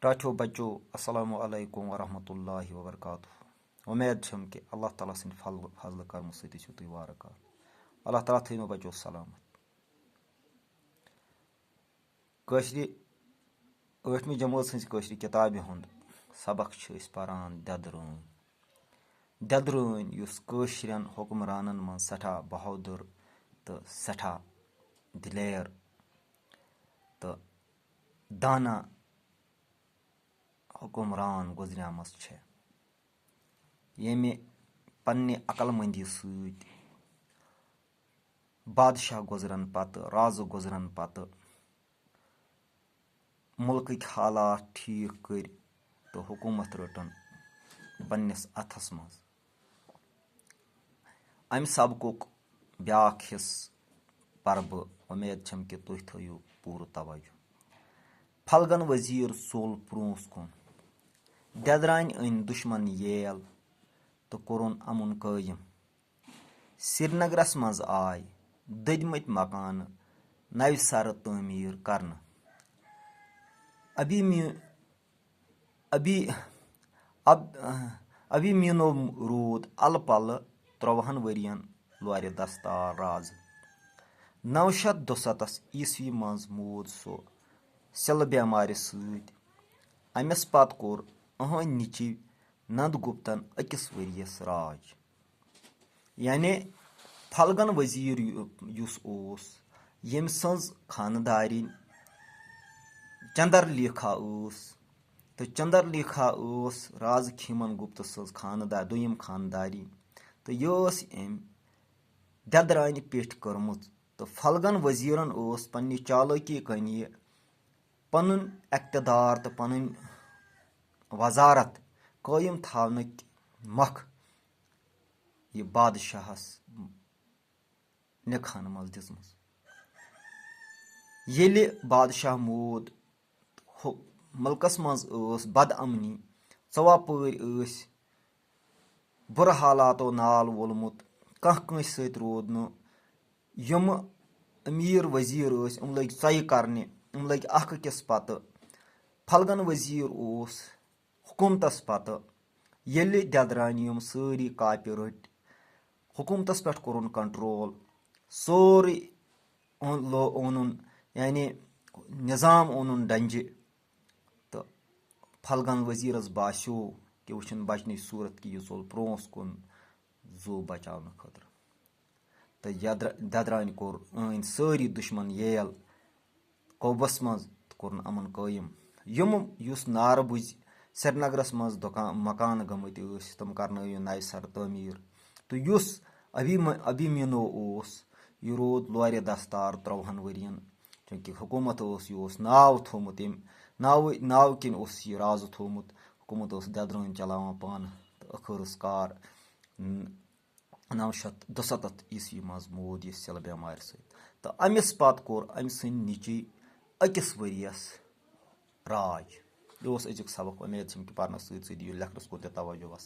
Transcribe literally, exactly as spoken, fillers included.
ٹاٹھیو بچو، السلام علیکم ورحمۃ اللہ وبرکاتہ۔ وۄمید چھم کہِ اللہ تعالیٰ سٕنٛدِ فضل، فضلہٕ کرمہٕ سۭتۍ ٲسِو تُہۍ وارٕ کارٕ۔ اللہ تعالیٰ تھٲینو بچو سلامت۔ کٲشرِ ٲٹھمہِ جمٲژ ہٕنٛزِ کٲشرِ کِتابہِ ہُنٛد سبق چھِ أسۍ پران دٮ۪درٲنۍ۔ دٮ۪درٲنۍ، یُس کٲشرٮ۪ن حُکمرانن منٛز سٮ۪ٹھاہ بہادُر تہٕ سٮ۪ٹھاہ دِلیر تہٕ دانا حُکمران گُزریمٕژ چھےٚ، ییٚمہِ پننہِ عقل مندی سۭتۍ بادشاہ گُزرن پتہٕ، رازٕ گُزرن پتہٕ مُلکٕکۍ حالات ٹھیٖک کٔرۍ تہٕ حکوٗمت رٔٹٕن پننِس اَتھس منٛز۔ امہِ سبقُک بیاکھ حصہٕ پرٕ بہٕ، وۄمید چھم کہِ تُہۍ تھٲیِو پوٗرٕ توجہ۔ پھلگن وزیر ژوٚل برونٛس کُن۔ دٮ۪درانۍ أنۍ دُشمن ییل تہٕ کوٚرُن امُن قٲیِم۔ سرینگرس منٛز آے دٔدمٕتۍ مکانہٕ نوِ سرٕ تعمیٖر کرنہٕ۔ ابھی می-، ابھی، اب-، ابھی مینو روٗد الہٕ پلہٕ ترٛوہن ؤرین لورِ دستار رازٕ۔ نو شیٚتھ دُستتھس عیسوی منٛز موٗد سُہ سِلہٕ بٮ۪مارِ سۭتۍ۔ أمِس پتہٕ کوٚر أہنٛدۍ نیٚچِوۍ نند گپتن أکِس ؤرِیس راج۔ یعنی پھلگن وزیر یُ-، یُس اوس، ییٚمۍ سٕنٛز خانہٕ دارِنۍ چندر لیکھا ٲس، تہٕ چندر لیکھا ٲس رازٕ کھیمن گپت سٕنٛز خانہٕ دا-، دوٚیِم خانہٕ دارِنۍ، تہٕ یہِ ٲس أمۍ دٮ۪درانہِ پیٚٹھۍ کٔرمٕژ۔ تہٕ پھلگن وزیرن ٲس پننہِ چالٲکی کِنۍ یہِ پنُن اقتدار تہٕ پنٕنۍ وزارت قٲیِم تھاونٕکۍ مۄکھ یہِ بادشاہس نِکہن منٛز دِژمٕژ۔ ییٚلہِ بادشاہ موٗد، ہُہ-، مُلکس منٛز ٲس بد امنی، ژۄپٲرۍ ٲسۍ بُرٕ حالاتو نال وولمُت، کانٛہہ کٲنٛسہِ سۭتۍ روٗد نہٕ۔ یِمہٕ أمیٖر ؤزیٖر ٲسۍ، یِم لٔگۍ ژۄیہِ کرنہِ، یِم لٔگۍ اکھ أکِس پتہٕ۔ پھلگن ؤزیٖر اوس حکوٗمتس پتہٕ۔ ییٚلہِ دٮ۪درانہِ یِم سٲری کاپہِ رٔٹۍ، حکوٗمتس پٮ۪ٹھ کوٚرُن کنٹرول، سورُے اوٚن-، لو-، اوٚنُن، یعنی نظام اوٚنُن ڈنجہِ، تہٕ پھلگن ؤزیٖرس باسیو کہِ وٕچھُن بچنٕچ صوٗرت کہِ یہِ ژوٚل پرونٛس کُن زُو بچاونہٕ خٲطرٕ۔ تہٕ یدر-، دٮ۪درانہِ کوٚر أنٛدۍ سٲری دُشمن ییل قوبس منٛز تہٕ کوٚرُن امن قٲیِم۔ یِم، یُس نارٕ بُزِ سرینگرس منٛز دُکان، مکانہٕ گٔمٕتۍ ٲسۍ، تِم کرنٲوِن نوِ سرٕ تعمیٖر۔ تہٕ یُس ابھی م-، ابھی مینو اوس، یہِ روٗد لورِ دستار ترٛوہن ؤرین، چوٗنٛکہِ حکوٗمت اوس، یہِ اوس ناو تھوٚومُت أمۍ، ناوٕ، ناوٕ کِنۍ اوس یہِ رازٕ تھوٚومُت۔ حکوٗمت اوس دٮ۪درٲنۍ چلاوان پانہٕ، تہٕ ٲخٕرس کار ن-، نو شیٚتھ دُستتھ عیسوی منٛز موٗد یہِ سِلہٕ بٮ۪مارِ سۭتۍ۔ تہٕ أمِس پتہٕ کوٚر أمۍ سٕنٛدۍ نیٚچِوۍ أکِس ؤرِیَس راج۔ یہِ اوس أزیُک سبق۔ اُمید چھم کہِ پرنس سۭتۍ سۭتۍ دِیِو لیکھنس کُن تہِ توجہ۔